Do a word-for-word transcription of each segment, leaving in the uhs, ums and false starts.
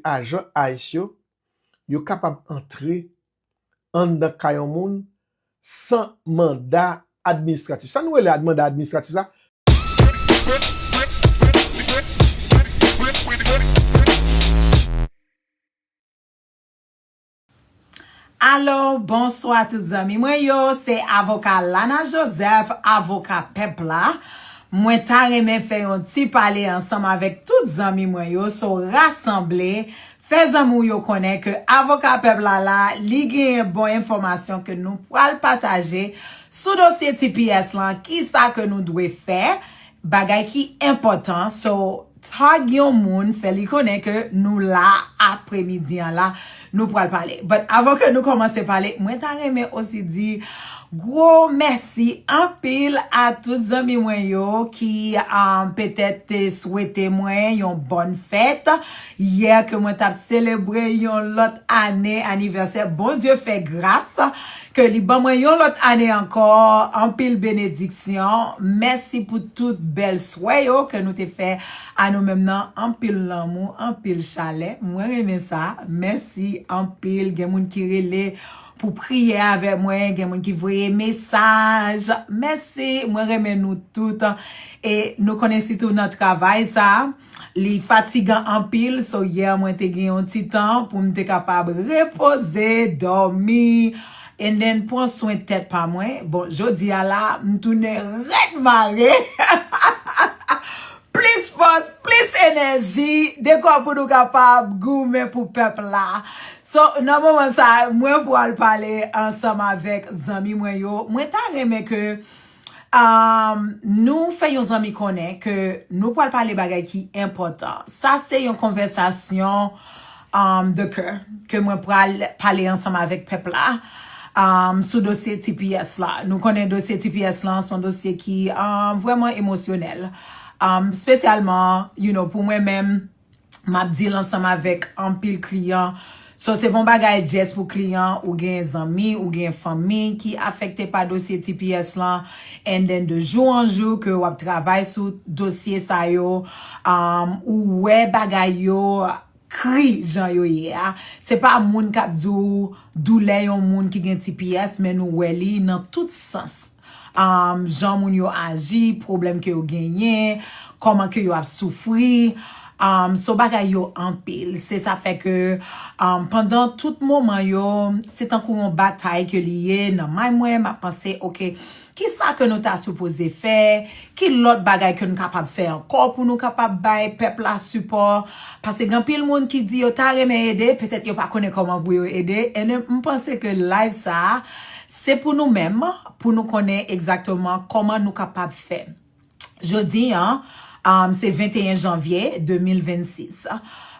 Ajan ice yo, yo kapab antre anndan kay yon moun san manda administratif. Sa nou rele manda administratif la? Alo, bonswa tout zanmi mwen yo, se avoka Lana Joseph, avoka pèp la. Mwen ta renmen fè yon ti pale ansanm avèk tout zanmi mwen yo, so rasanble, fè zanmi w yo konnen ke avoka pèp la la, li genyen bon enfòmasyon ke nou pral pataje sou dosye T P S lan, kisa ke nou dwe fè, bagay ki enpòtan. So, tag yon moun, fè li konnen ke nou la apremidi an la, nou pral pale. But avan ke nou kòmanse pale, mwen ta renmen osi di gwo mèsi anpil a tout zanmi mwen yo ki um, petèt te swete mwen yon bòn fèt. Yè ke mwen t ap selebre yon lòt ane anivèsè, Bondye fè gras ke li ban mwen yon lòt ane ankò, anpil benediksyon. Mèsi pou tout bèl swè yo ke nou te fè a nou menm nan, anpil lanmou, anpil chalè. Mwen renmen sa. Mèsi anpil. Gen moun ki rele pou priye avè mwen, gen moun ki voye mesaj. Mèsi, mwen renmen nou tout. E nou konnen sitou nan travay sa, li fatigan anpil, so yè mwen te gen yon ti tan pou m te kapab repoze, dòmi, and then pran swen tèt pa mwen. Bon, jodi a la, m tounen rèd mare. Plis fòs, plis enèji, dekò pou nou kapab goumen pou pèp la. So, nan moman sa, mwen pral pale ansanm avèk zanmi mwen yo. Mwen ta renmen ke um, nou fè yon zanmi konnen ke nou pral pale bagay ki enpòtan. Sa se yon konvèsasyon um, de kè ke mwen pral pale ansanm avèk pèp la um, sou dosye T P S la. Nou konnen dosye T P S la se yon dosye ki um, vrèman emosyonèl. Um, spesyalman, you know, pou mwen menm, m ap deal ansanm avèk anpil kliyan. So, se pa yon bagay just pou kliyan, ou gen zanmi, ou gen fanmi ki afekte pa dosye T P S lan. And then, de jou an jou ke w ap travay sou dosye sa yo, um, ou wè bagay yo kri jan yo ye a. Se pa moun k ap di w doulè yon moun ki gen T P S, men nou wè li nan tout sans. Um, jan moun yo aji, pwoblèm ke yo genyen, kòman ke yo ap soufri. Um, so bagay yo anpil. Se sa fè ke um, pandan tout moman yo, se tankou yon batay ke li ye nan may mwen, m ap panse, oke, kisa ke nou ta sipoze fè? Ki lòt bagay ke nou kapab fè ankò pou nou kapab bay pèp la sipò? Paske gen anpil moun ki di yo ta renmen ede, petèt yo pa konnen kòman pou yo ede. And m panse ke live sa a, se pou nou menm, pou nou konnen egzakteman kòman nou kapab fè. Jodi an, um, se venteyen janvye de mil vennsis.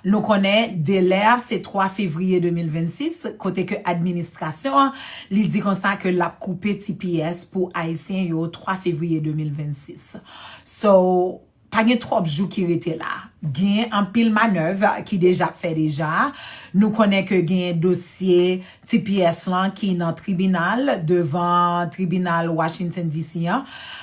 Nou konnen delè a se twa fevriye de mil vennsis, kote ke administrasyon an, li di konsa ke l ap koupe T P S pou Ayisyen yo twa fevriye de mil vennsis. So, pa gen twòp jou ki rete la. Gen anpil manèv ki deja ap fè deja. Nou konnen ke gen dosye T P S lan ki nan tribinal, devan tribinal Washington D C an.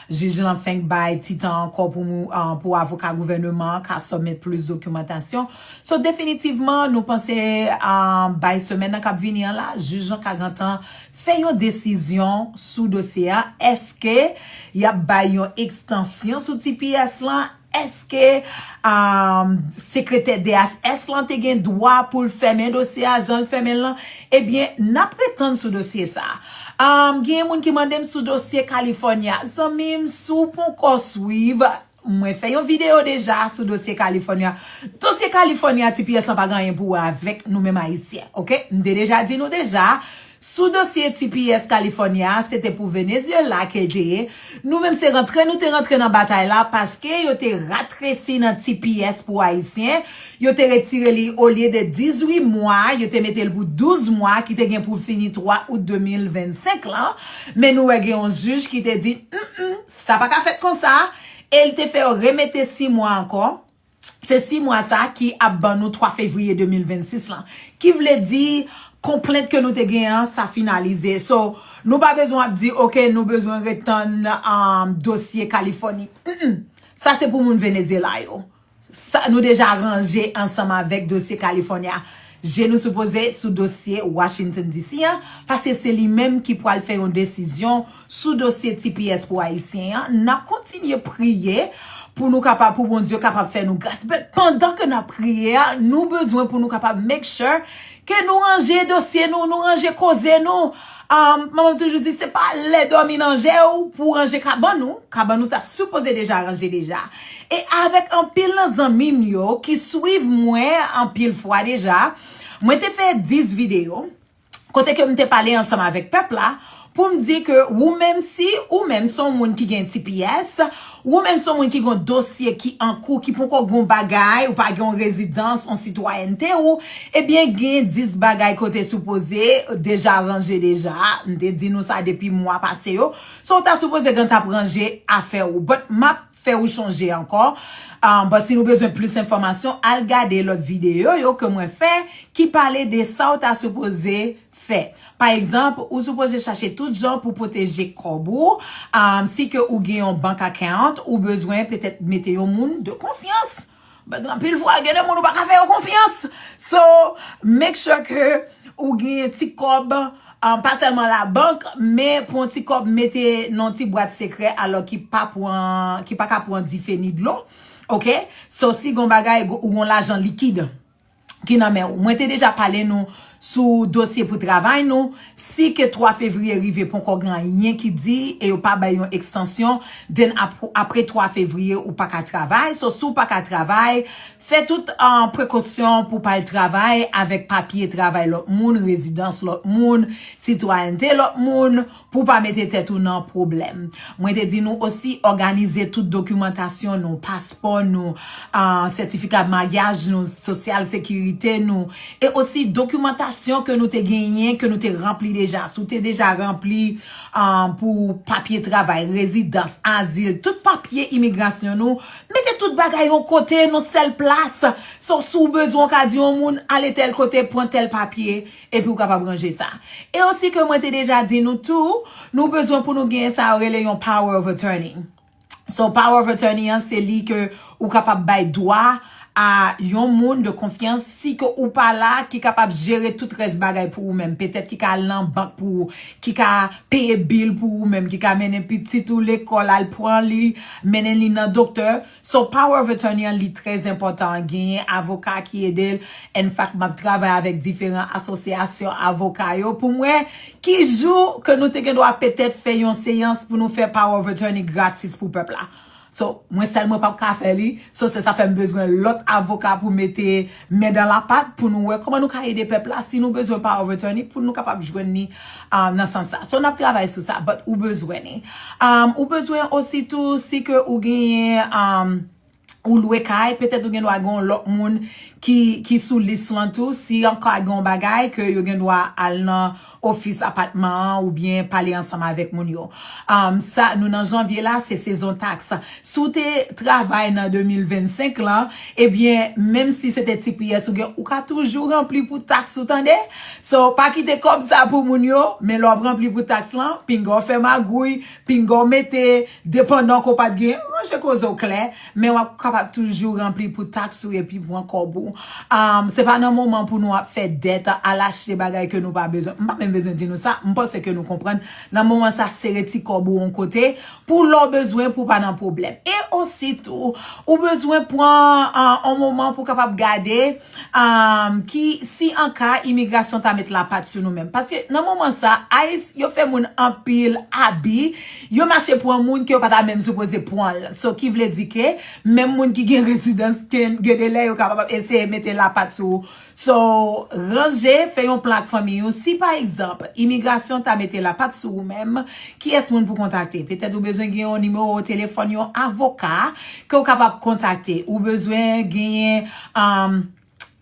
Jij lan fenk bay ti tan ankò pou, uh, pou avoka gouvènman an ka submit plis dokimantasyon. So, definitivman, nou panse uh, bay semèn nan k ap vini an la, jij lan ka gentan fè yon desizyon sou dosye a. Èske y ap bay yon ekstansyon sou T P S lan? Èske um, sekretè D H S lan te gen dwa pou l fèmen dosye a jan l fèmen l lan? Ebyen, n ap ret tann sou dosye sa a. Um, gen moun ki mande m sou dosye California. Zanmi m, si w poko swiv, mwen fè yon videyo deja sou dosye California. Dosye California, T P S lan pa gen anyen pou wè avèk nou menm Ayisyen, oke? M te deja di nou deja, sou dosye T P S California, se te pou Venezuela ke l te ye. Nou menm se rantre nou te rantre nan batay la paske yo te ratresi nan T P S pou Ayisyen. Yo te retire li olye de dizuit mwa, yo te mete l pou douz mwa ki te gen pou l fini twa out de mil vennsenk lan. Men nou wè gen yon jij ki te di, mm, mm, sa pa ka fèt konsa. E l te fè yo remete sis mwa ankò. Se sis mwa sa ki ap ban nou twa fevriye de mil vennsis lan. Ki vle di, konplent ke nou te gen an, sa finalize. So, nou pa bezwen ap di, oke, nou bezwen ret tann um, dosye Kalifòni. Mm, mm. Sa se pou moun Venezyela yo. Sa nou deja ranje ansanm avèk dosye California. Je nou sou poze sou dosye Washington D C an, paske se li menm ki pral fè yon desizyon sou dosye T P S pou Ayisyen an. N ap kontinye priye pou nou kapab, pou Bondye kapab fè nou gras. But pandan ke n ap priye a, nou bezwen pou nou kapab make sure ke nou ranje dosye nou, nou ranje koze nou. Um, manman m toujou di, se pa lè dòmi nan je w pou ranje kabann ou. Kabann ou ta sipoze deja ranje deja. E avèk anpil nan zanmi m yo ki swiv mwen anpil fwa deja, mwen te fè dis videyo kote ke m te pale ansanm avèk pèp la pou m di ke ou menm, si ou menm se yon moun ki gen T P S, ou menm se yon moun ki gen yon dosye ki an kou, ki poko gen yon bagay, ou pa gen yon rezidans, yon sitwayènte ou, ebyen gen dis bagay kote sipoze deja ranje deja. M te di nou sa depi mwa pase yo. So ou ta sipoze gen t ap ranje afè ou. But m ap fè ou chonje ankò. Um, but si nou bezwen plis enfòmasyon, al gade lòt videyo yo ke mwen fè ki pale de sa ou ta sipoze fè. Pa egzanp, ou sipoze chache tout jan pou pwoteje kòb ou. Um, si ke ou gen yon bank account, ou bezwen petèt mete yon moun de konfyans. But anpil fwa, gen de moun ou pa ka fè yo konfyans. So, make sure ke ou gen ti kòb, um, pa sèlman labank, men pran ti kòb mete nan ti bwat sekrè alò ki pa pran, ki pa ka pran dife ni dlo. Ok? So, si gon bagay, ou gon lajan likid ki nan men ou. Mwen te deja pale nou sou dosye pou travay nou. Si ke twa fevriye rive poko gen anyen ki di e yo pa bay yon ekstansyon, then ap, apre twa fevriye ou pa ka travay. So, si w pa ka travay, fè tout, uh, prekosyon pou pa al travay avèk papye travay lòt moun, rezidans lòt moun, sitwayènte lòt moun, pou pa mete tèt ou nan pwoblèm. Mwen te di nou osi òganize tout dokimantasyon nou, paspò nou, uh, sètifika maryaj nou, sosyal sekirite nou, e osi dokimantasyon ke nou te genyen, ke nou te ranpli deja. Si w te deja ranpli, uh, pou papye travay, rezidans, azil, tout papye imigrasyon nou, mete tout bagay yon kote, nan sèl plas. So, si w bezwen, w ka di yon moun, ale tèl kote, pran tèl papye, epi w kapab ranje sa. E osi ke mwen te deja di nou tou, nou bezwen pou nou gen sa yo rele yon power of attorney. So, power of attorney an, se li ke ou kapab bay dwa a yon moun de konfyans, si ke ou pa la, ki kapab jere tout rès bagay pou ou menm. Petèt ki ka al nan bank pou ou, ki ka peye bil pou ou menm, ki ka mennen pitit ou lekòl, al pran li, mennen li nan doktè. So, power of attorney an, li trè enpòtan. Genyen avoka ki ede l. In fact, m ap travay avèk diferan asosyasyon avoka yo pou m wè ki jou ke nou te gen dwa petèt fè yon seyans pou nou fè power of attorney gratis pou pèp la. So, mwen sèl mwen p ap ka fè li. So, se sa fè m bezwen lòt avoka pou mete men dan lapat pou nou wè kòman nou ka ede pèp la. Si nou bezwen power of attorney, pou nou kapab jwenn li, um, nan sans sa. So, n ap travay sou sa, but ou bezwen li. Um, ou bezwen osi tou, si ke ou genyen, um, ou lwe kay, petèt ou gen dwa gen yon lòt moun ki, ki sou lis lan tou. Si ankò gen yon bagay ke yo gen dwa al nan ofis apatman an oubyen pale ansanm avèk moun yo. Um, sa, nou nan janvye la, se sezon taks. Si w te travay nan de mil vennsenk lan, ebyen, menm si se te T P S ou gen, ou ka toujou ranpli pou taks ou, tande? So, pa kite kòb sa pou moun yo, men lè w ap ranpli pou taks lan, pinga w fè magouy, pinga w mete depandan ke w pa t gen, ranje koze w klè, men w ap kapab toujou ranpli pou taks ou epi pran kòb ou. Um, se pa nan moman pou nou ap fè dèt, al achte bagay ke nou pa bezwen. M pa menm bezwen di nou sa, m panse ke nou konprann. Nan moman sa, sere ti kòb ou yon kote, pou lè w bezwen, pou w pa nan pwoblèm. E osi tou, ou bezwen pran, uh, yon moman pou w kapab gade, um, ki, si an ka imigrasyon ta met lapat sou nou menm. Paske nan moman sa, ICE, yo fè moun anpil abi, yo mache pran moun ke yo pa ta menm sipoze pran l. So, ki vle di ke menm moun ki gen rezidans, gen, gen de lè yo kapab eseye mete lapat sou ou. So, ranje, fè yon plan ak fanmi ou. Si, pa egzanp, imigrasyon ta mete lapat sou ou menm, kiyès moun pou kontakte? Petèt ou bezwen gen yon nimewo telefòn yon avoka ke w kapab kontakte. Ou bezwen genyen, um,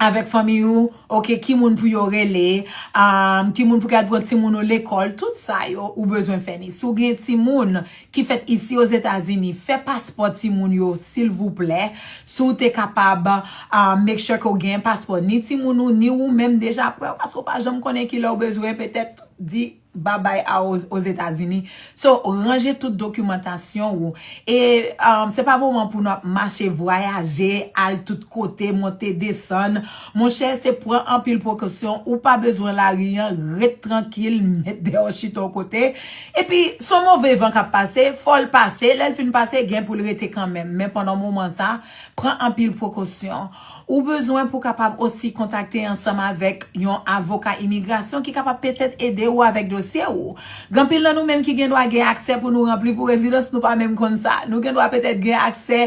avèk fanmi ou, ok, ki moun pou yo rele, um, ki moun pou k al pran timoun ou lekòl, tout sa yo, ou bezwen fè li. Si w gen timoun ki fèt isi Ozetazini, fè paspò timoun yo, silvouplè. Si w te kapab, uh, make sure ke w gen paspò, ni timoun ou, ni ou menm deja prè, paske w pa janm konnen ki lè w bezwen, petèt, di, babay a Ozetazini. So, ranje tout dokimantasyon ou. E um, se pa moman pou nou ap mache, vwayaje, al tout kote, monte, desann. Monchè, se pran anpil prekosyon. Ou pa bezwen lari an, ret trankil, met dèyè w chita yon kote. Epi, se yon move van k ap pase, fò l pase. Lè l fin pase, gen pou l rete kanmenm. Men pandan moman sa, pran anpil prekosyon. Ou bezwen pou kapab osi kontakte ansanm avèk yon avoka imigrasyon ki kapab petèt ede ou avèk dosye ou. Gen anpil nan nou menm ki gen dwa gen aksè pou nou ranpli pou rezidans, nou pa menm konn sa. Nou gen dwa petèt gen aksè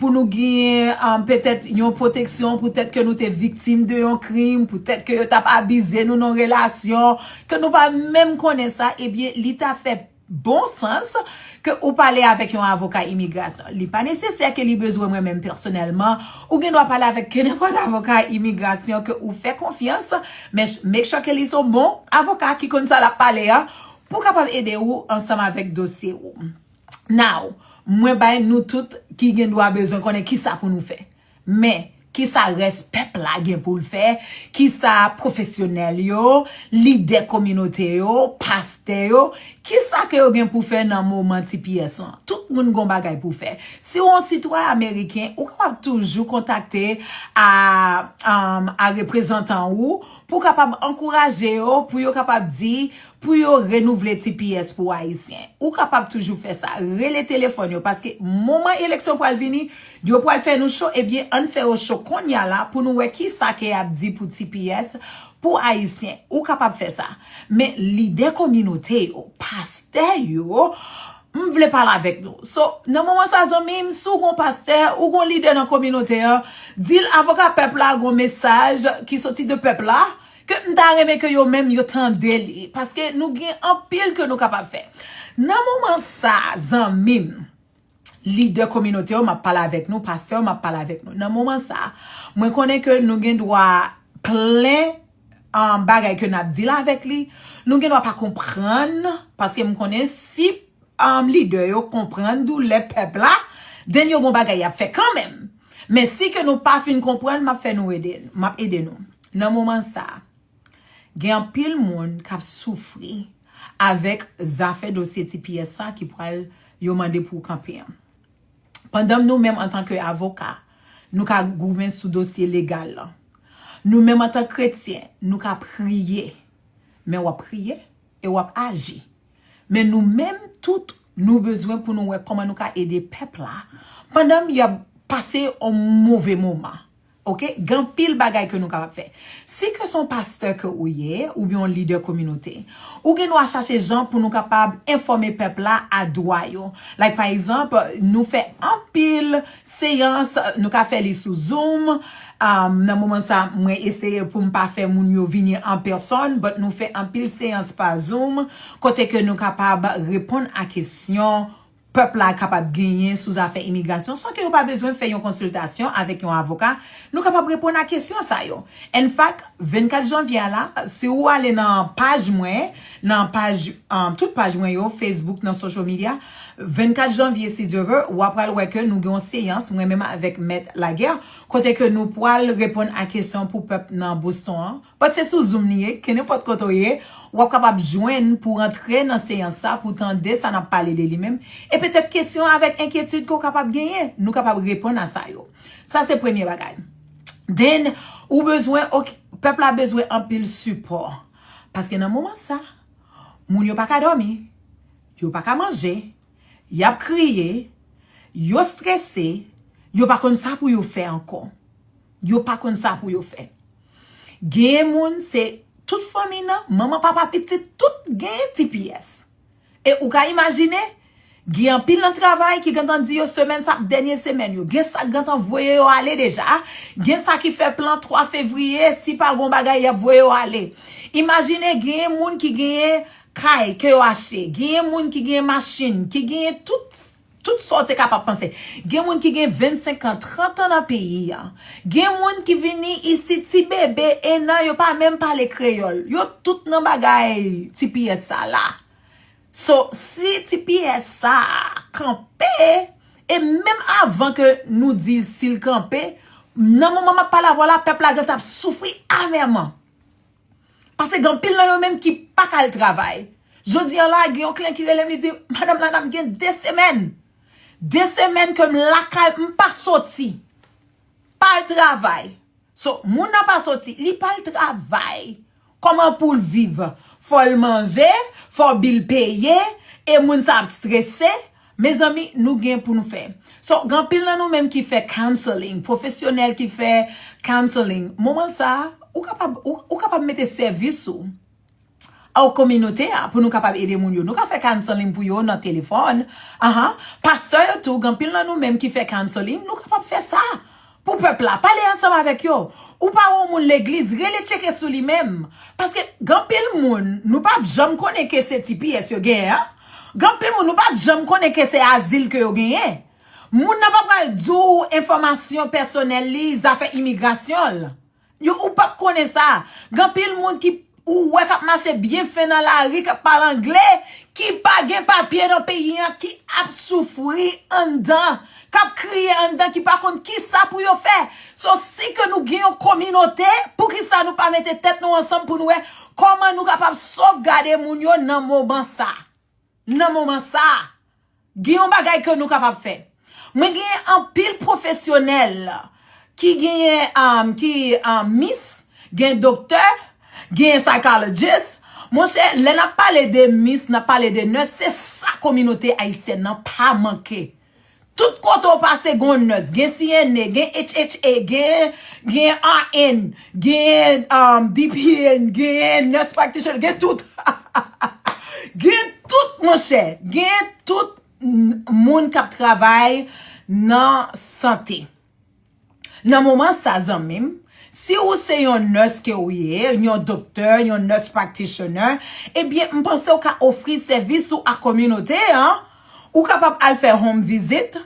pou nou gen um, petèt yon pwoteksyon, poutèt ke nou te viktim de yon krim, poutèt ke yo t ap abize nou nan relasyon, ke nou pa menm konnen sa, ebyen, li ta fè bon sans ke ou pale avèk yon avoka imigrasyon. Li pa nesesè ke li bezwen mwen menm pèsonèlman. Ou gen dwa pale avèk kenenpòt avoka imigrasyon ke ou fè konfyans, men make sure ke li se yon bon avoka ki konn sa l ap pale a, pou kapab ede ou ansanm avèk dosye ou. Now, mwen bay nou tout ki gen dwa bezwen konnen kisa pou nou fè. Men, kisa rès pèp la gen pou l fè, kisa pwofesyonèl yo, lidè kominote yo, pastè yo, kisa ke yo gen pou fè nan moman T P S lan? Tout moun gon bagay pou fè. Si w yon sitwayen ameriken, ou kapab toujou kontakte a, um, a reprezantan ou pou kapab ankouraje yo, pou yo kapab di, pou yo renouvle T P S pou Ayisyen. Ou kapab toujou fè sa. Rele telefòn yo, paske moman eleksyon pral vini, yo pral fè nou cho, ebyen, ann fè yo cho konnya la pou nou wè kisa ke y ap di pou T P S pou Ayisyen. Ou kapab fè sa. Men lidè kominote yo, pastè yo, m vle pale avèk nou. So, nan moman sa, zanmi m, si w gon pastè, ou gon lidè nan kominote an, di l avoka pèp la gon mesaj ki soti de pèp la, ke m ta renmen ke yo menm yo tande li. Paske nou gen anpil ke nou kapab fè. Nan moman sa, zanmi m, lidè kominote yo, m ap pale avèk nou, pastè yo, m ap pale avèk nou. Nan moman sa, mwen konnen ke nou gen dwa plen um, bagay ke n ap deal avèk li, nou gen dwa pa konprann, paske m konnen si um, lidè yo konprann doulè pèp la, then yo gon bagay y ap fè kanmenm. Men si ke nou pa fin konprann, m ap fè nou ede, m ap ede nou. Nan moman sa, gen anpil moun k ap soufri avèk zafè dosye T P S sa ki pral yo mande pou kanpe an. Pandan nou menm antanke avoka, nou ka goumen sou dosye legal lan. Nou menm antanke kretyen, nou ka priye. Men w ap priye e w ap aji. Men nou menm tout, nou bezwen pou nou wè kòman nou ka ede pèp la pandan y ap pase yon move moman. Oke? Gen anpil bagay ke nou kapab fè. Si ke se yon pastè ke ou ye, oubyen yon lidè kominote, ou gen dwa chache jan pou nou kapab enfòme pèp la a dwa yo. Like, pa egzanp, nou fè anpil seyans, nou ka fè li sou Zoom. Um, nan moman sa, mwen eseye pou m pa fè moun yo vini an pèsòn, but nou fè anpil seyans pa Zoom, kote ke nou kapab reponn a kesyon pèp la kapab genyen sou zafè imigrasyon san ke yo pa bezwen fè yon konsiltasyon avèk yon avoka. Nou kapab reponn a kesyon sa yo. In fact, vennkat janvye a la, si ou ale nan paj mwen, nan paj, um, tout paj mwen yo, Facebook, nan social media, vennkat janvye, si Dye vle, w ap pral wè ke nou gen yon seyans, mwen menm avèk Mèt Laguerre, kote ke nou pral reponn a kesyon pou pèp nan Boston an. But se sou Zoom li ye, kenenpòt kote w ye, w ap kapab jwenn pou rantre nan seyans sa, pou tande sa n ap pale de li menm, e petèt kesyon avèk enkyetid ke w kapab genyen, nou kapab reponn a sa yo. Sa se premye bagay. Then, ou bezwen, ok, pèp la bezwen anpil sipò. Paske nan moman sa, moun yo pa ka dòmi, yo pa ka manje, y ap kriye, yo strese, yo pa konn sa pou yo fè ankò. Yo pa konn sa pou yo fè. Genyen moun, se tout fanmi nan, manman, papa, pitit, tout genyen T P S. E ou ka imajine, gen anpil nan travay ki gentan di yo semèn sa ap dènye semèn yo. Gen sa k gentan voye yo ale deja. Gen sa ki fè plan twa fevriye, si pa gon bagay, y ap voye yo ale. Imajine, genyen moun ki genyen kay ke yo achte. Genyen moun ki genyen machin, ki genyen tout, tout sa w te kapab panse. Gen moun ki gen vennsenk an, trant an nan peyi a. Gen moun ki vini isit ti bebe, en an, yo pa menm pale kreyòl. Yo tout nan bagay T P S sa la. So, si T P S sa a kanpe, e menm avan ke nou di si l kanpe, nan moman m ap pale avè w la, pèp la gentan ap soufri amèman. Paske gen anpil nan yo menm ki pa ka al travay. Jodi a la, gen yon kliyan ki rele m, li di, "Madanm Lana, m gen de semèn. De semèn ke m lakay, m pa soti. Pa al travay." So, moun nan pa soti, li pa al travay. Kòman pou l viv? Fò l manje, fò bil peye, e moun sa ap strese. Mezanmi, nou gen pou nou fè. So, gen anpil nan nou menm ki fè counseling, pwofesyonèl ki fè counseling. Moman sa, ou kapab, ou, ou kapab mete sèvis ou a kominote a pou nou kapab ede moun yo. Nou ka fè counseling pou yo nan telefòn. Ahan. Pastè yo tou, gen anpil nan nou menm ki fè counseling, nou kapab fè sa pou pèp la. Pale ansanm avèk yo. Ou pa wè yon moun legliz, rele tcheke sou li menm. Paske gen anpil moun, nou p ap janm konnen ke se T P S yo genyen an. Gen anpil moun, nou p ap janm konnen ke se azil ke yo genyen. Moun nan pa pral di w enfòmasyon pèsonèl li, zafè imigrasyon l. Yo, ou p ap konnen sa. Gen anpil moun ki ou wè k ap mache byen fen nan lari, k ap pale angle, ki pa gen papye nan peyi an, ki ap soufri anndan, k ap kriye anndan, ki pa konn kisa pou yo fè. So, si ke nou gen yon kominote, poukisa nou pa mete tèt nou ansanm pou nou wè kòman nou kapab sovgade moun yo nan moman sa? Nan moman sa, gen yon bagay ke nou kapab fè. Mwen genyen anpil pwofesyonèl ki genyen, um, ki, um, mis, gen doktè, gen psychologist. Monchè, lè n ap pale de mis, n ap pale de nurse, se sa kominote ayisyèn nan pa manke. Tout kote w pase, gen nurse, gen C N A, gen H H A, gen, gen R N, gen, um, D P N, gen nurse practitioner, gen tout. Gen tout, monchè. Gen tout n- moun k ap travay nan sante. Nan moman sa, zanmi m, si ou se yon nurse ke ou ye, yon doktè, yon nurse practitioner, ebyen, m panse ou ka ofri sèvis ou a kominote an. Ou kapab al fè home visit.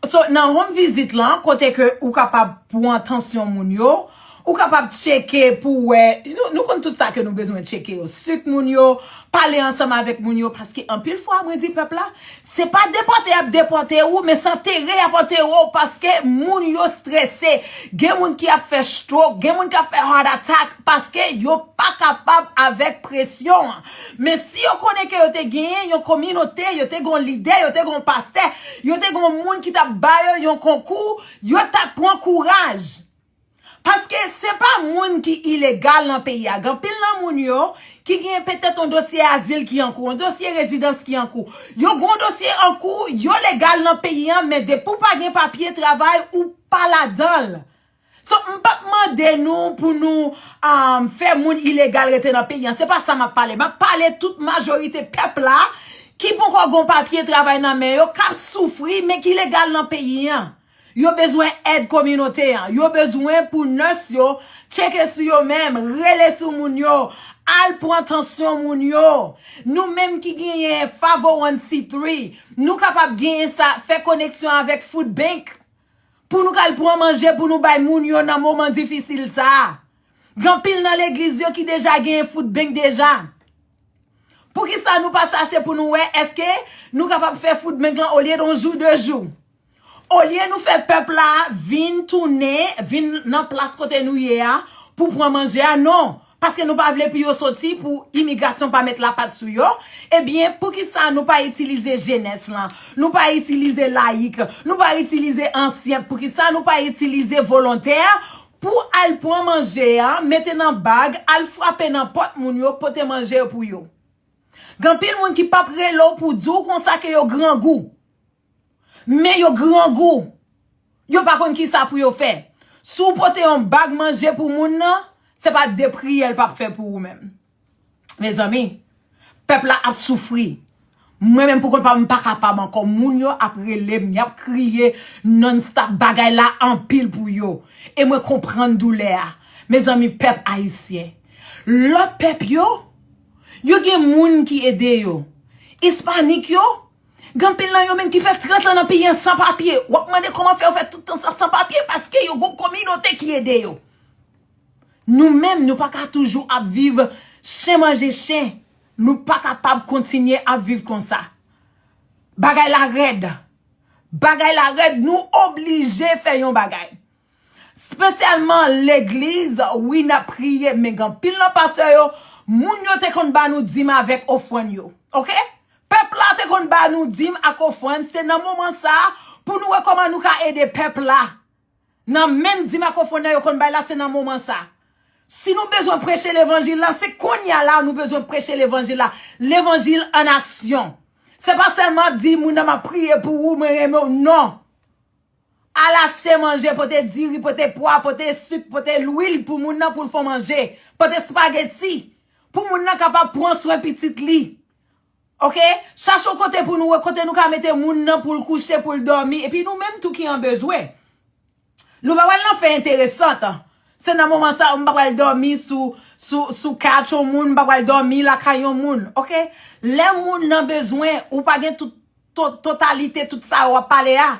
So, nan home visit lan, kote ke ou kapab pran tansyon moun yo, ou kapab tcheke pou wè, nou, nou konn tout sa ke nou bezwen tcheke yo, sik moun yo, pale ansanm avèk moun yo, paske anpil fwa, mwen di pèp la, se pa depòte y ap depòte ou, men se antere y ap antere w, paske moun yo strese. Gen moun ki ap fè stroke, gen moun k ap fè heart attack, paske yo pa kapab avèk presyon an. Men si yo konnen ke yo te genyen yon kominote, yo te gen yon lidè, yo te gen yon pastè, yo te gen yon moun ki t ap ba yo yon konkou, yo t ap pran kouraj. Paske se pa moun ki ilegal nan peyi a. Gen anpil nan moun yo ki gen petèt yon dosye azil ki an kou, yon dosye rezidans ki an kou. Yo gen yon dosye an kou, yo legal nan peyi an, men depi w pa gen papye travay, ou pa ladan l. So, m p ap mande nou pou nou, um, fè moun ilegal rete nan peyi an. Se pa sa m ap pale. M ap pale tout majorite pèp la ki poko gen papye travay nan men yo, k ap soufri, men ki legal nan peyi an. Yo bezwen èd kominote an. Yo bezwen pou nurse yo tcheke sou yo menm, rele sou moun yo, al pran tansyon moun yo. Nou menm ki genyen five oh one C three, nou kapab genyen sa, fè koneksyon avèk food bank pou nou k al pran manje pou nou bay moun yo nan moman difisil sa a. Gen anpil nan legliz yo ki deja genyen food bank deja. Poukisa nou pa chache pou nou wè èske nou kapab fè food bank lan olye de yon jou, de jou? Olye nou fè pèp la vin tounen, vin nan plas kote nou ye a pou pran manje a, non. Paske nou pa vle pou yo soti, pou imigrasyon pa met lapat sou yo. Ebyen, poukisa nou pa itilize jenès lan? Nou pa itilize layik, nou pa itilize ansyen, poukisa nou pa itilize volontè pou al pran manje a, mete nan bag, al frape nan pòt moun yo, pote manje yo pou yo? Gen anpil moun ki p ap rele w pou di w konsa ke yo grangou. Men yo grangou. Yo pa konn kisa pou yo fè. Si w pote yon bag manje pou moun nan, se pa de priyè l p ap fè pou ou menm. Mezanmi, pèp la ap soufri. Mwen menm pou kont pa m, m pa kapab ankò. Moun yo ap rele m, y ap kriye non-stop. Bagay la anpil pou yo. E mwen konprann doulè a. Mezanmi, pèp ayisyen. Lòt pèp yo, yo gen moun ki ede yo. Ispanik yo, gen anpil nan yo menm ki fè trant an nan peyi an san papye. W ap mande kòman fè yo fè tout tan sa san papye, paske yo gon kominote ki ede yo. Nou menm, nou pa ka toujou ap viv chen manje chen. Nou pa kapab kontinye ap viv konsa. Bagay la rèd. Bagay la rèd, nou oblije fè yon bagay. Espesyalman legliz, wi, n ap priye, men gen anpil nan pastè yo, moun yo te konn ba nou dim avèk ofrann yo. Oke? Pèp la te konn ba nou dim ak ofrann, se nan moman sa a pou nou wè kòman nou ka ede pèp la. Nan menm dim ak ofrann nan yo konn bay la, se nan moman sa a. Si nou bezwen preche levanjil la, se kounye a la nou bezwen preche levanjil la. Levanjil an aksyon. Se pa sèlman ap di moun nan m ap priye pou ou, mwen renmen w. Non. Al achte manje, pote diri, pote pwa, pote sik, pote lwil pou moun nan pou l fè manje. Pote espageti pou moun nan kapab pran swen pitit li. Oke? Chache yon kote pou nou wè, kote nou ka mete moun nan pou l kouche, pou l dòmi. Epi nou menm tou ki an bezwen. Nou pa pral nan fè enteresant. Se nan moman sa a, m pa pral dòmi sou, sou, sou kach yon moun, m pa pral dòmi lakay yon moun. Oke? Lè moun nan bezwen, ou pa gen tout to-, totalite tout sa w ap pale a.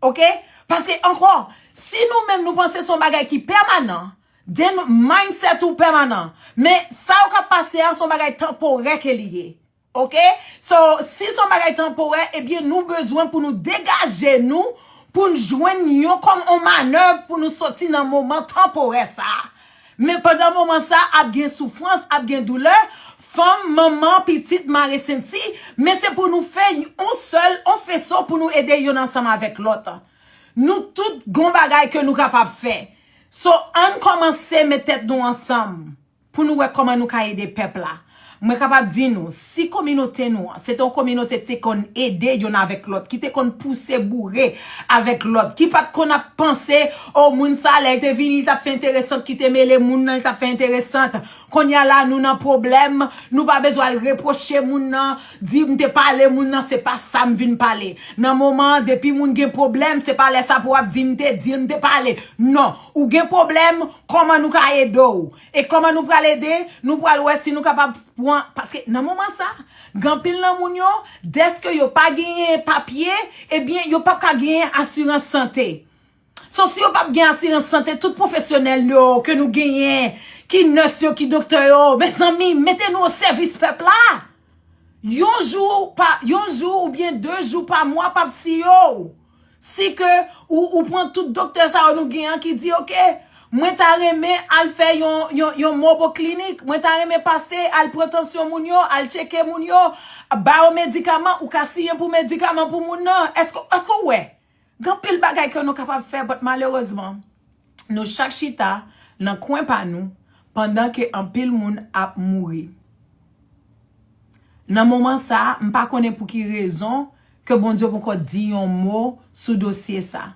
Oke? Paske ankò, si nou menm nou panse se yon bagay ki pèmanan, then mindset ou pèmanan. Men sa yo k ap pase a, se yon bagay tanporè ke li ye. Oke? So, si se yon bagay tanporè, ebyen, nou bezwen pou nou degaje nou, pou n jwenn yon, kòm yon manèv pou nou soti nan moman tanporè sa a. Men pandan moman sa a, ap gen soufrans, ap gen doulè, fanm, manman, pitit, mare senti, men se pou nou fè yon sèl, yon feso pou nou ede youn ansanm avèk lòt. Nou tout gon bagay ke nou kapab fè. So, ann kòmanse met tèt nou ansanm pou nou wè kòman nou ka ede pèp la. Mwen kapab di nou, si kominote nou an, se te yon kominote te konn ede youn avèk lòt, ki te konn pouse boure avèk lòt, ki pa t konn ap panse, o, moun sa, lè l te vini, li t ap fè enteresant, ki te mele moun nan, li t ap fè enteresant. Kounye a la, nou nan pwoblèm, nou pa bezwen al repwoche moun nan, di m te pale moun nan, se pa sa m vin pale. Nan moman an, depi moun gen pwoblèm, se pa lè sa pou w ap di m te di l, m te pale. Non, ou gen pwoblèm, kòman nou ka ede w? E kòman nou pral ede? Nou pral wè si nou kapab pran, paske nan moman sa, gen anpil nan moun yo, dèske yo pa genyen papye, ebyen, yo p ap ka genyen asirans sante. So, si yo p ap gen asirans sante, tout pwofesyonèl yo ke nou genyen, ki nès yo, ki doktè yo, mezanmi, mete nou o sèvis pèp la. Yon jou pa, yon jou oubyen de jou pa mwa p ap siye w. Si ke ou, ou pran tout doktè sa yo nou gen an ki di, oke, mwen ta renmen al fè yon, yon, yon mobile clinic, mwen ta renmen pase al pran tansyon moun yo, al tcheke moun yo, ba yo medikaman, ou ka siyen pou medikaman pou moun nan. Èske, èske w wè? Gen anpil bagay ke nou kapab fè, but malerezman, nou chak chita nan kwen pa nou, pandan ke anpil moun ap mouri. Nan moman sa a, m pa konnen pou ki rezon ke Bondye poko di yon mo sou dosye sa.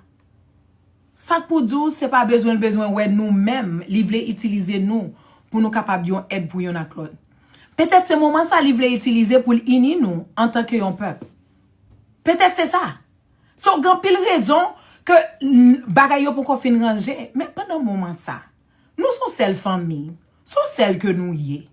Sa k pou di w, se pa bezwen l bezwen wè nou menm, li vle itilize nou pou nou kapab yon èd pou yonn ak lòt. Petèt se moman sa li vle itilize pou l ini nou antanke yon pèp. Petèt se sa. So, gen anpil rezon ke n-, bagay yo poko fin ranje, men pandan moman sa, nou se yon sèl fanmi, se yon sèl ke nou ye.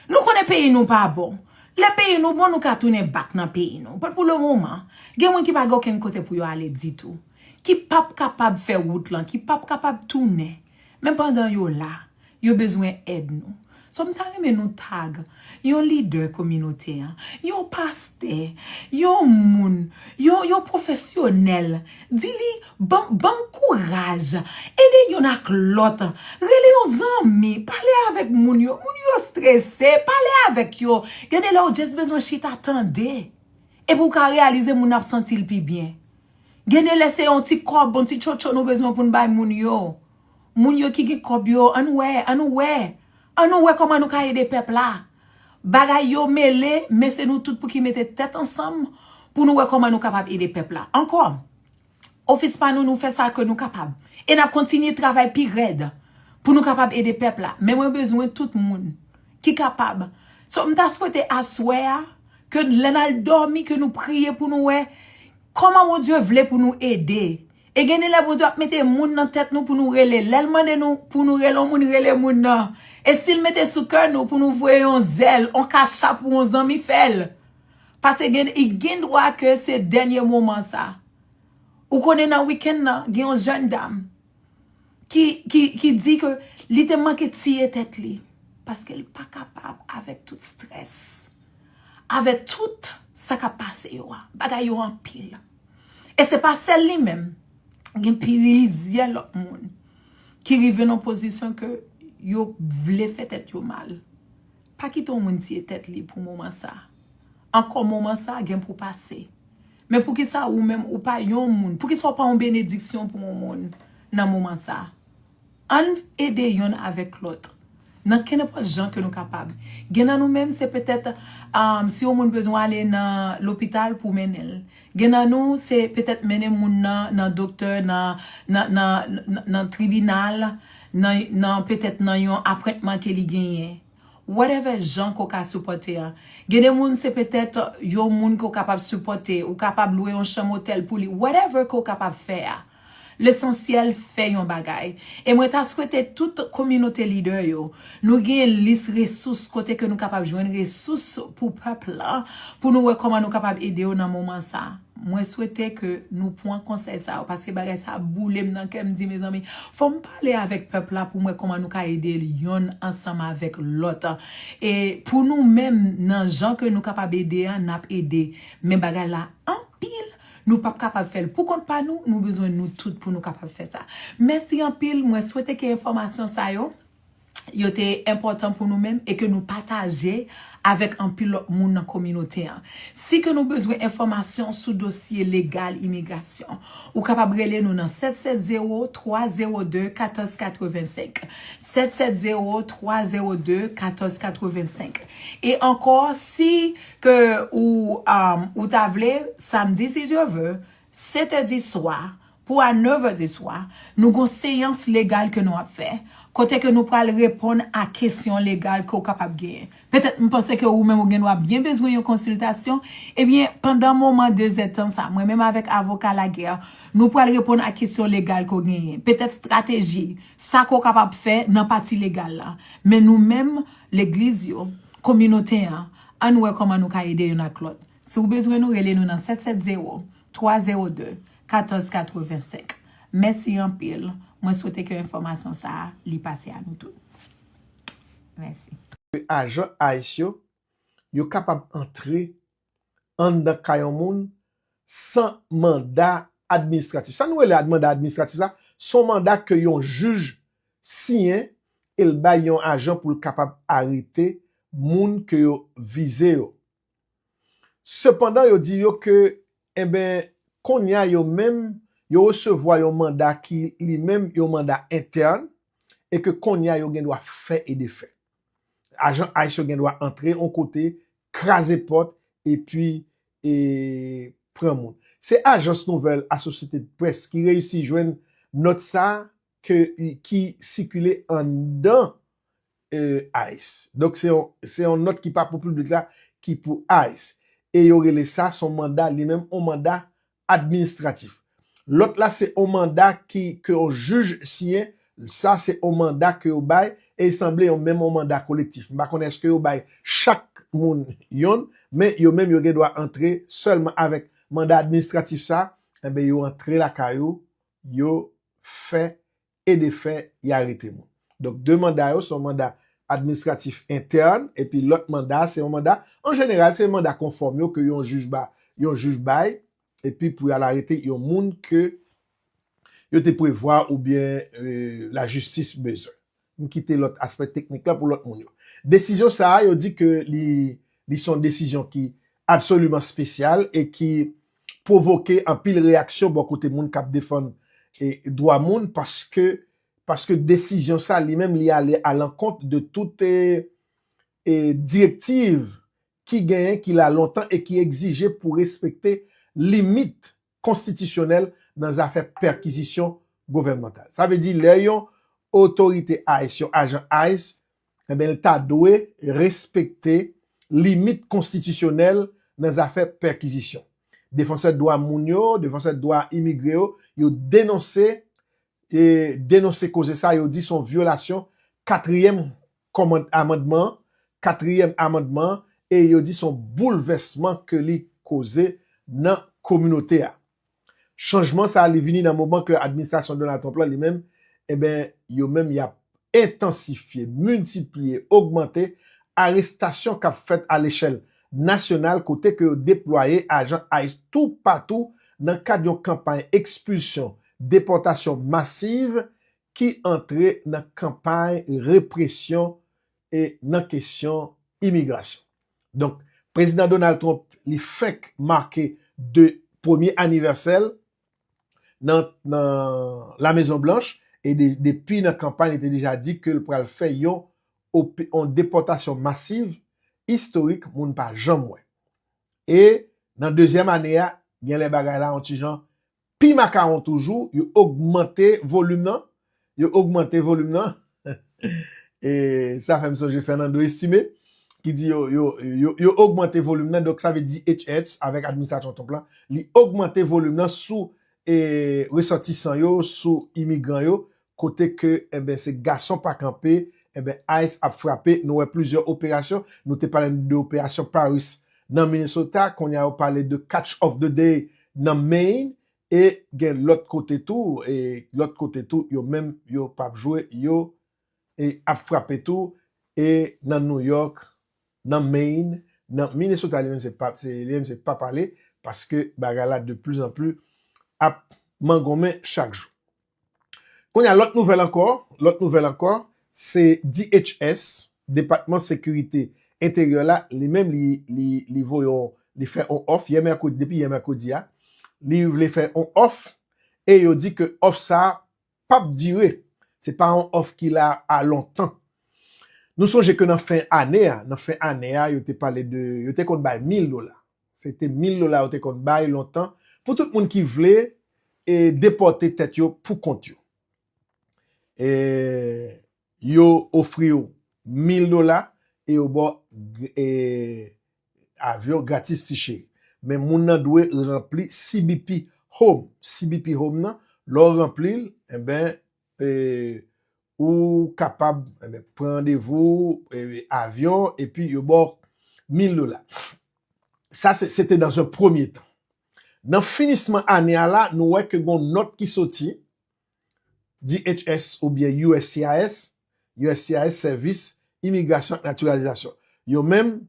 Nou konnen peyi nou pa bon. Lè peyi nou bon, nou ka tounen back nan peyi nou. But pou le moman, gen moun ki pa gen okenn kote pou yo ale ditou, ki p ap kapab fè wout lan, ki p ap kapab tounen. Men pandan yo la, yo bezwen èd nou. So, m ta renmen nou tag yon lidè kominote an, yon pastè, yon moun, yon, yon pwofesyonèl. Di li, ban, ban m kouraj, ede yonn ak lòt, rele yon zanmi, pale avèk moun yo. Moun yo strese, pale avèk yo. Gen de lè ou just bezwen chita tande. Epi ou ka reyalize moun nan ap santi l pi byen. Gen de lè se yon ti kòb, yon ti tchotcho nou bezwen pou n bay moun yo. Moun yo ki gen kòb yo, ann wè, ann wè. Ann wè kòman nou ka ede pèp la. Bagay yo mele, men se nou tout pou ki mete tèt ansanm pou nou wè kòman nou kapab ede pèp la. Ankò, ofis pa nou, nou fè sa ke nou kapab. E n ap kontinye travay pi rèd pou nou kapab ede pèp la. Men mwen bezwen tout moun ki kapab. So, m ta swete aswè a, ke lè n al dòmi, ke nou priye pou nou wè kòman Bondye vle pou nou ede. E gen de lè Bondye ap mete moun nan tèt nou pou nou rele. Lè l mande nou pou nou rele yon moun, rele moun nan. E si l mete sou kè nou pou nou voye yon zèl, yon kachap ou yon zanmi, fè l. Paske gen, i gen dwa ke se dènye moman sa. Ou konnen nan wikenn nan, gen yon jèn dam ki, ki, ki di ke li te manke tiye tèt li. Paske l pa kapab avèk tout strès. Avèk tout sa k ap pase yo a. Bagay yo anpil. E se pa sèl li menm. Gen plizyè lòt moun ki rive nan pozisyon ke yo vle fè tèt yo mal. Pa kite yon moun tiye tèt li pou moman sa. Ankò moman sa gen pou pase. Men poukisa ou menm ou pa yon moun? Poukisa ou pa yon benediksyon pou yon moun nan moman sa? Ann ede yonn avèk lòt. Nan kenenpòt jan ke nou kapab. Gen nan nou menm, se petèt, um, si yon moun bezwen ale nan lopital pou mennen l. Gen nan nou, se petèt mennen moun nan, nan doktè, nan, nan, nan, nan, nan tribinal, nan, nan petèt nan yon apwentman ke li genyen. Whatever jan ke w ka sipòte a. Gen de moun, se petèt yon moun ke w kapab sipòte, ou kapab lwe yon chanm otèl pou li, whatever ke w kapab fè a. Lesansyèl, fè yon bagay. E mwen ta swete tout kominote lidè yo, nou gen lis resous kote ke nou kapab jwenn resous pou pèp la, pou nou wè kòman nou kapab ede yo nan moman sa. Mwen swete ke nou pran konsèy sa yo, paske bagay sa boule m nan kè m, di, mezanmi, fò m pale avèk pèp la pou m wè kòman nou ka ede yonn ansanm avèk lòt. E pou nou menm, nan jan ke nou kapab ede a, n ap ede. Men bagay la anpil, nou p ap kapab fè l pou kont pa nou, nou bezwen nou tout pou nou kapab fè sa. Mèsi anpil, mwen swete ke enfòmasyon sa yo, yo te enpòtan pou nou menm e ke nou pataje avèk anpil lòt moun nan kominote an. Si ke nou bezwen enfòmasyon sou dosye legal imigrasyon, ou kapab rele nou nan sèt sèt zewo, twa zewo de, katòz katrevensenk. Sèt sèt zewo, twa zewo de, katòz katrevensenk. E ankò, si ke ou, um, ou ta vle, samdi, si Dye vle, sèt è di swa, pou a nèv è di swa, nou gon seyans legal ke nou ap fè, kote ke nou pral reponn a kesyon legal ke w kapab genyen. Petèt, m panse ke ou menm ou gen dwa byen bezwen yon konsiltasyon. Ebyen, pandan moman de zèdtan sa, mwen menm avèk avoka Laguerre, nou pral reponn a kesyon legal ke w genyen. Petèt estrateji, sa ke w kapab fè nan pati legal la. Men nou menm, legliz yo, kominote an, ann wè kòman nou ka ede youn ak lòt. Si w bezwen nou, rele nou nan sèt sèt zewo, twa zewo de, katòz katrevensenk. Mèsi anpil. Mwen swete ke enfòmasyon sa a, li pase a nou tout. Mèsi. Ajan ice yo, yo kapab antre anndan kay yon moun san manda administratif. Sa nou rele ad-, manda administratif la, se yon manda ke yon jij siyen e l bay yon ajan pou l kapab arete moun ke yo vize yo. Sepandan, yo di yo ke, enben, kounye a yo menm, yo resevwa yon manda ki li menm yon manda entèn, e ke kounye a yo gen dwa fè e defè. Ajan ice yo gen dwa antre yon kote, kraze pòt, epi, e, pran moun. Se ajans nouvèl Associated Press ki reyisi jwenn nòt sa ke, ki sikile anndan, e, ice. Donk, se yon, se yon nòt ki pa pou piblik la, ki pou ice. E yo rele sa, se yon manda, li menm, yon manda administratif. Lòt la, se yon manda ki, ke yon jij siyen. Sa, se yon manda ke yo bay, e sanble yon menm yon manda kolektif. M pa konnen èske yo bay chak moun yonn, men yo menm, yo gen dwa antre sèlman avèk manda administratif sa, enben, yo antre lakay ou, yo fè e defè, y arete moun. Donk, de manda yo, se yon manda administratif entèn, epi lòt manda, se yon manda, an jeneral, se manda konfòm yo ke yon jij ba, yon jij bay, epi pou y al arete yon moun ke yo te prevwa oubyen, e, lajistis bezwen. M kite lòt aspè teknik la pou lòt moun yo. Desizyon sa a, yo di ke li, li se yon desizyon ki absoliman espesyal e ki pwovoke anpil reyaksyon bò kote moun k ap defann, e, dwa moun, paske, paske desizyon sa li menm li ale alankont de tout, e, e, direktiv ki genyen, ki la lontan e ki egzije pou respekte limit konstitisyonèl nan zafè pèkizisyon gouvènmantal. Sa vle di, lè yon otorite ice, yon ajan ice, enben, l ta dwe respekte limit konstitisyonèl nan zafè pèkizisyon. Defansè dwa moun yo, defansè dwa imigre yo, yo denonse, e denonse koze sa, yo di se yon vyolasyon katriyèm kòmand-, amandman, katriyèm amandman, e yo di se yon boulvèsman ke li koze nan kominote a. Chanjman sa a, li vini nan moman ke administrasyon Donald Trump la, li menm, enben, yo menm, y ap entansifye, miltipliye, ogmante arestasyon k ap fèt a lechèl nasyonal, kote ke yo deplwaye ajan ice toupatou nan kad yon kanpay ekspilsyon, depòtasyon masiv ki antre nan kanpay represyon e nan kesyon imigrasyon. Donk, Prezidan Donald Trump, li fenk make de premye anivèsè l nan, nan La Mezon Blanch, e de, depi nan kanpay, li te deja di ke l pral fè yon, ope- yon depòtasyon masiv, istorik, moun pa janm wè. E nan dezyèm ane a, gen lè bagay la yon ti jan pi makawon toujou, yo ogmante volim nan, yo ogmante volim nan. E sa fè m sonje Fernando Estime, ki di yo, yo, yo, yo ogmante volim nan, donk sa vle di D H S avèk administrasyon Trump lan, li ogmante volim nan sou e, resòtisan yo, sou imigran yo, kote ke, enben, se gason pa kanpe, enben, ICE ap frape. Nou wè plizyè operasyon. Nou te pale de operasyon Paris nan Minnesota. Kounye a, yo pale de Catch of the Day nan Maine. E gen lòt kote tou, e lòt kote tou, yo menm, yo p ap jwe, yo e, ap frape tou. E nan New York, nan Maine, nan Minnesota, li menm se pa, se, li menm se pa pale, paske bagay la de plus en plus ap mangonmen chak jou. Kounye a, lòt nouvèl ankò, lòt nouvèl ankò, se D H S, Depatman Sekirite Enteryè la, li menm li, li, li voye yon, li fè yon òf, yè mèkredi, depi yè mèkredi a, li vle fè yon òf, e yo di ke òf sa a p ap dire. Se pa yon òf ki la a lontan. Nou sonje ke nan fen ane a, nan fen ane a, yo te pale de, yo te konn bay mil dola. Se te mil dola yo te konn bay lontan pou tout moun ki vle e depòte tèt yo pou kont yo. E yo ofri w mil dola e yo ba w e, avyon gratis ti cheri. Men moun nan dwe ranpli C B P Home. C B P Home nan, lè w ranpli l, enben, e, ou kapab, enben, pran randevou, e, avyon, epi yo ba w mil dola. Sa, se, se te dans un premier temps. Nan finisman ane a la, nou wè ke gon nòt ki soti, D H S oubyen U S C I S, U S C I S, Sèvis Imigrasyon ak Natiralizasyon. Yo menm,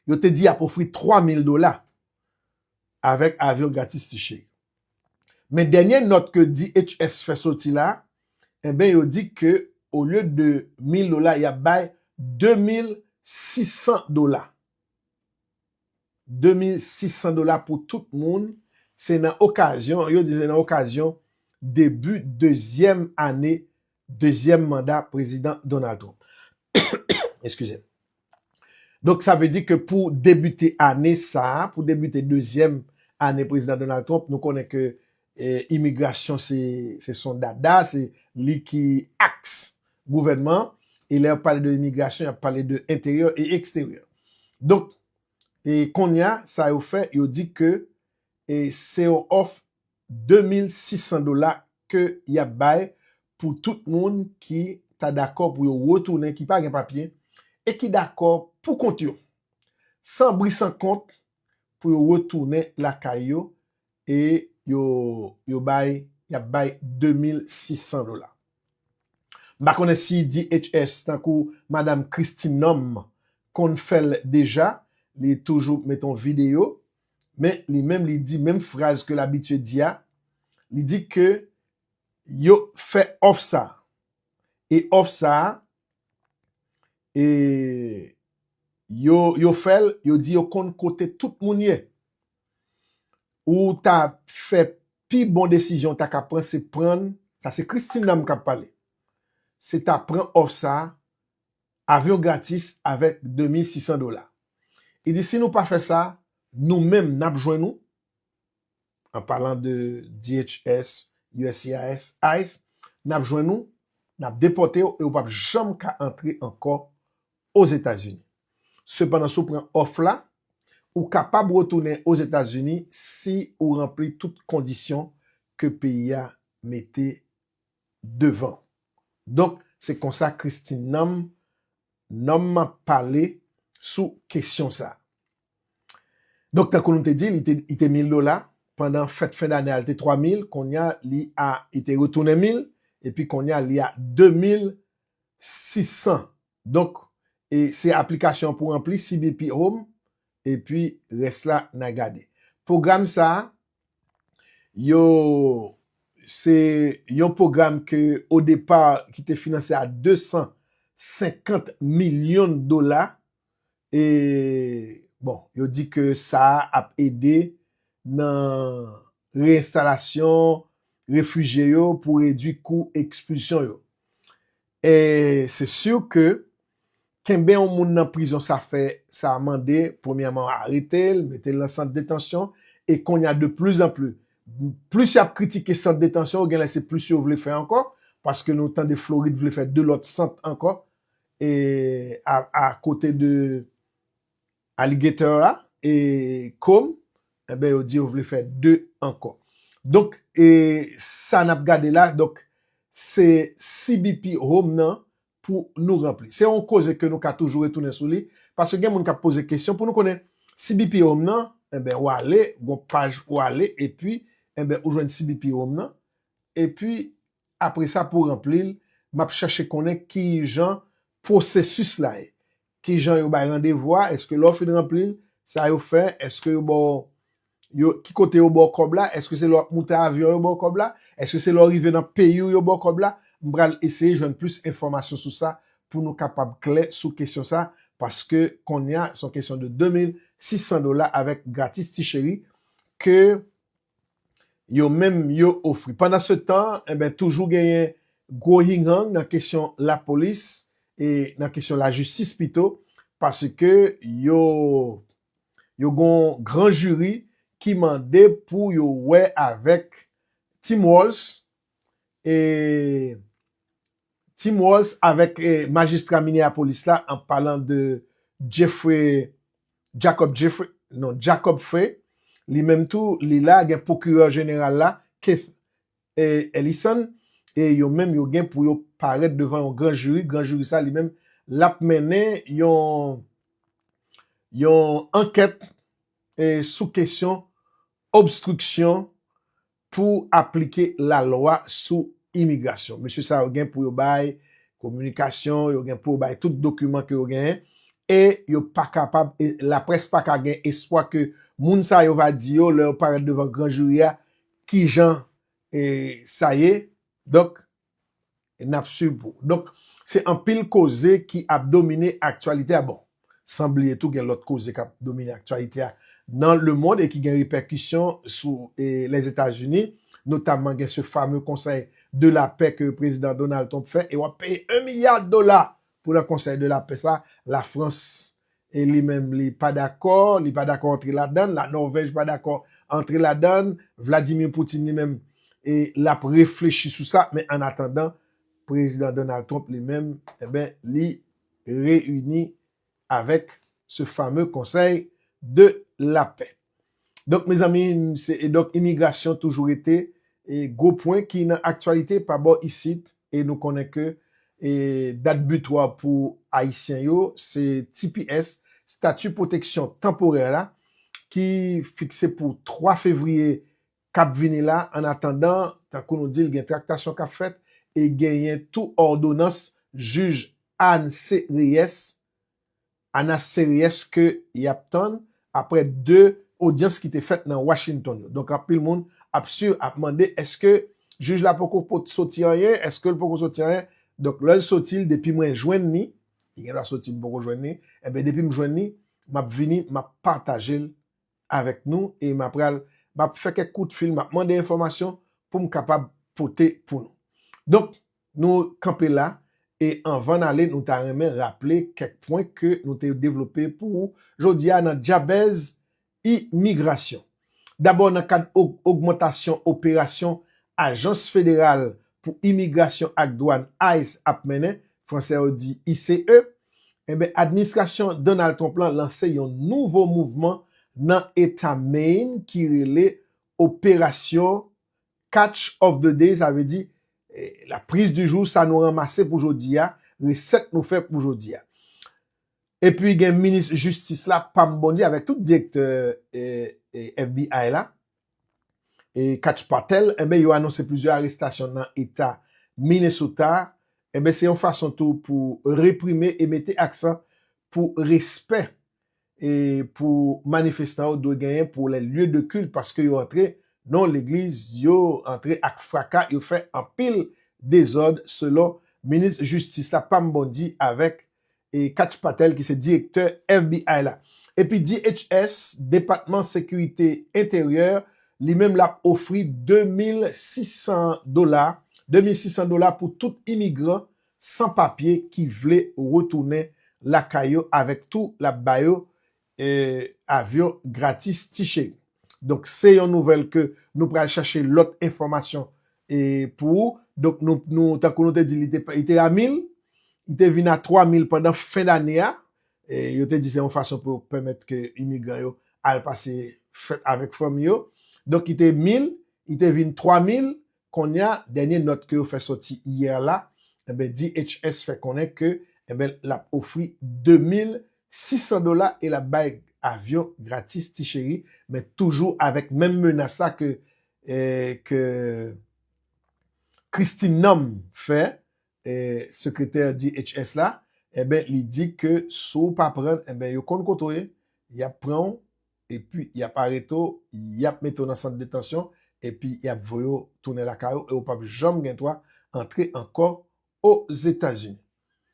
yo te di y ap ofri twa mil dola avèk avyon gratis ti cheri. Men dènye nòt ke D H S fè soti la, enben, yo di ke olye de mil dola, y ap bay de mil sis san dola. De mil sis san dola pou tout moun. Se nan okazyon, yo di se nan okazyon debi dezyèm ane, dezyèm manda Prezidan Donald Trump. Eskize m. Donk, sa vle di ke pou debite ane sa a, pou debite dezyèm ane Prezidan Donald Trump, nou konnen ke, e, imigrasyon se, se son dada, se li ki aks gouvènman, e lè y ap pale de imigrasyon, y ap pale de enteryè e eksteryè. Donk, e kounye a, sa yo fè, yo di ke, e se yon òf de mil sis san dola ke y ap bay pou tout moun ki ta dakò pou yo retounen, ki pa gen papye, e ki dakò pou kont yo, san bri san kont, pou yo retounen lakay yo, e yo, yo bay, y ap bay de mil sis san dola. M pa konnen si D H S, tankou Madam Kristi Noem, konn fè l deja, li toujou met yon videyo, men li menm, li di menm fraz ke l abitye di a, li di ke yo fè òf sa. E òf sa, e yo, yo fè l, yo di yo konn kote tout moun ye. Ou ta fè pi bon desizyon w ta ka pran, se pran, sa se Christine Nam k ap pale. Se ta pran òf sa, avyon gratis avèk de mil sis san dola. Li di, si nou pa fè sa, nou menm n ap jwenn ou, an palan de D H S, U S C I S, ICE, n ap jwenn ou, n ap depòte w e ou p ap janm ka antre ankò Ozetazini. Sepandan, si w pran òf la, ou kapab retounen Ozetazini si ou ranpli tout kondisyon ke peyi a mete devan. Donk, se konsa Christine Nam, Nam pale sou kesyon sa. Donk, tankou nou te di, li te, li te mil dola, pandan fèt fen dane a, li te twa mil, kounye a, li a, li te retounen mil, epi kounye a, li a de mil sis san. Donk, e se aplikasyon pou ranpli C B P Home, epi rès la, n a gade. Pwogram sa a, yo, se yon pwogram ke o depa ki te finanse a de san senkant milyon dola. E, bon, yo di ke sa a ap ede nan reenstalasyon refijye yo pou redui kou ekspilsyon yo. E se si ke kenbe yon moun nan prizon, sa fè, sa mande, premyèman, arete l, mete l nan sant detansyon, e kounye a, de pli an pli, plis y ap kritike sant detansyon yo, genlè se plis yo vle fè ankò, paske nou tande Florid vle fè de lòt sant ankò, e a, a kote de Alligator la, e Kom, enben, yo di yo vle fè de ankò. Donk, e sa n ap gade la, donk, se C B P Home nan pou nou ranpli. Se yon koze ke nou ka toujou retounen sou li, paske gen moun k ap poze kesyon pou nou konnen C B P Home nan, enben, w ale, gon paj w ale, epi, enben, ou jwenn C B P Home nan, epi, apre sa, pou ranpli l, m ap chèche konnen ki jan pwosesis la ye. Ki jan yo bay randevou a, èske lè w fin ranpli l, sa yo fè, èske yo ba w, yo, ki kote yo ba w kòb la, èske se lè w ap moute avyon yo ba w kòb la, èske se lè w rive nan peyi w yo ba w kòb la, m pral eseye jwenn plis enfòmasyon sou sa pou nou kapab klè sou kesyon sa, paske kounye a, se yon kesyon de de mil sis san dola avèk gratis ti cheri ke yo menm yo ofri. Pandan se tan, enben, toujou genyen gwo hinghang nan kesyon lapolis e nan kesyon lajistis pito, paske yo, yo gon gran jiri ki mande pou yo wè avèk Tim Walz, e Tim Walz avèk, e, majistra Minneapolis la, an palan de Jeffrey, Jacob Jeffrey, non, Jacob Frey, li menm tou, li la, gen pwokirè jeneral la, Keith, e, Ellison, e yo menm, yo gen pou yo parèt devan yon gran jiri. Gran jiri sa, li menm, l ap mennen yon, yon ankèt, e, sou kesyon obstriksyon pou aplike lalwa sou imigrasyon. Mesye sa yo gen pou yo bay kominikasyon, yo gen pou yo bay tout dokiman ke yo genyen, e yo pa kapab, e laprès pa ka gen espwa ke moun sa yo va di yo, lè yo parèt devan gran jiri a, kijan, e, sa ye. Donk, n ap swiv pou. Donk, se anpil koze ki ap domine aktyalite a. Bon, san bliye tou, gen lòt koze k ap domine aktyalite a nan lemonn e ki gen repèkisyon sou, e, Lèzetazini, notamman gen se fame Konsèy de la Pè ke Prezidan Donald Trump fè, e w ap peye yon milya dola pou nan Konsèy de la Pè sa, Lafrans, e li menm, li pa dakò, li pa dakò antre ladann, Lanòvèj pa dakò antre ladann, Vladimir Putin li menm, e l ap reflechi sou sa, men an atandan, Prezidan Donald Trump li menm, enben, li reyini avèk se fame Konsèy de la Pè. Donk, mezanmi, se, e donk, imigrasyon toujou rete, e gwo pwen ki nan aktyalite pa bò isit, e nou konnen ke, e dat bitwa pou Ayisyen yo, se T P S, Stati Pwoteksyon Tanporè la, ki fikse pou twa fevriye k ap vini la. An atandan, tankou nou di l, gen traktasyon k ap fèt, e genyen tou òdonans jij Anse Reyes, Anas Series ke y ap tann apre de odyans ki te fèt nan Washington yo. Donk, anpil moun ap swiv, ap mande, èske jij la poko pot-, soti anyen? Èske l poko soti anyen? Donk, lè l soti, l, depi mwen jwenn li, li gen dwa soti, m poko jwenn li, enben, depi m jwenn li, m ap vini, m ap pataje l avèk nou e m ap pral, m ap fè kèk kout fil, m ap mande enfòmasyon pou m kapab pote pou nou. Donk, nou kanpe la, e anvan n ale, nou ta renmen raple kèk pwen ke nou te devlope pou ou jodi a nan Djabèz Imigrasyon. Dabò, nan kad og-, ogmantasyon operasyon Ajans Federal pou Imigrasyon ak Dwàn, ice, ap mennen, fransè yo di I C E, enben, administrasyon Donald Trump lan lanse yon nouvo mouvman nan eta Maine ki rele Operasyon Catch of the Day, sa vle di, eh, la prise du jour, sa nou ranmase pou jodi a, resèt nou fè pou jodi a. Epi gen minis jistis la, Pam Bondi, avèk tout direktè, eh, eh, F B I la, e Kash Patel, enben, yo anonse plizyè arestasyon nan eta Minnesota. Enben, se yon fason tou pou reprime e mete aksan pou respè e pou manifestan yo dwe genyen pou les lieux de culte, paske yo antre non legliz yo antre ak fraka, yo fè anpil dezòd, selon minis jistis la, Pam Bondi, avèk e Kash Patel, ki se direktè F B I la. Epi D H S, Depatman Sekirite Enteryè, li menm l ap ofri de mil sis san dola, de mil sis san dola pou tout imigran san papye ki vle retounen lakay yo, avèk tou l ap ba yo e, avyon gratis, ti cheri. Donk, se yon nouvèl ke nou pral chache lòt enfòmasyon e, pou ou. Donk, nou, nou, tankou nou te di, li te, li te a mil, li te vin a twa mil pandan fen dane a. E, yo te di se yon fason pou pèmèt ke imigran yo al pase fèt avèk fanmi yo. Donk, li te mil, li te vin twa mil, kounye a, dènye nòt ke yo fè sòti yè la, enben, D H S fè konnen ke, enben, l ap ofri de mil sis san dola e l ap bay avyon gratis, ti cheri, men toujou avèk menm menas la ke, eh, ke Christine Nam fè, eh, sekretè D H S la, enben, li di ke si w pa pran, enben, yo konn kote w ye, y ap pran w, epi y ap arete w, y ap mete w nan sant detansyon, epi y ap voye w tounen lakay ou, e ou p ap janm gen dwa antre ankò Ozetazini.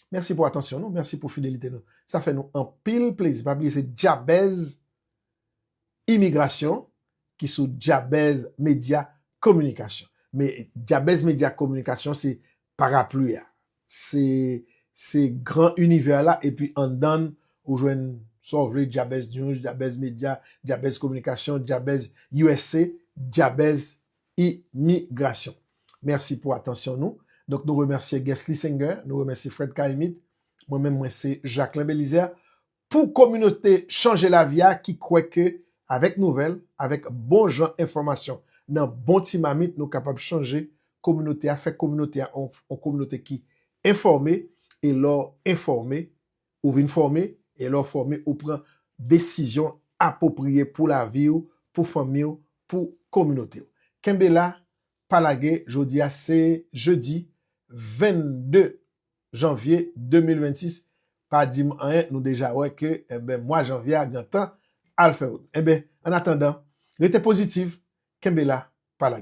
Mèsi pou atansyon nou, mèsi pou fidelite nou. Sa fè nou anpil plezi. Pa bliye se Djabèz Imigrasyon ki sou Djabèz Medya Kominikasyon. Men Djabèz Medya Kominikasyon se parapli a. Se, se gran inivè la, epi anndan l, ou jwenn sa w vle, Djabèz News, Djabèz Medya, Djabèz Kominikasyon, Djabèz U S A, Djabèz Imigrasyon. Mèsi pou atansyon nou. Donk, nou remèsye Guesly Singer, nou remèsye Fred Caïmite. Mwen menm, mwen se Jacquelin Belizaire. Pou kominote Chanje Lavi a ki kwè ke avèk nouvèl, avèk bon jan enfòmasyon, nan bon ti mamit, nou kapab chanje kominote a, fè kominote a on, on kominote ki enfòme, e lè w enfòme, ou vin fòme, e lè w fòme, ou pran desizyon apwopriye pou lavi w, pou fanmi w, pou kominote w. Kenbe la, pa lage, jodi a se jedi vennde janvye de mil vennsis. Pa di m anyen, nou deja wè ke, enben, mwa janvye a gentan al fè wout. Enben, an atandan, rete pozitif, kenbe la, pa lage.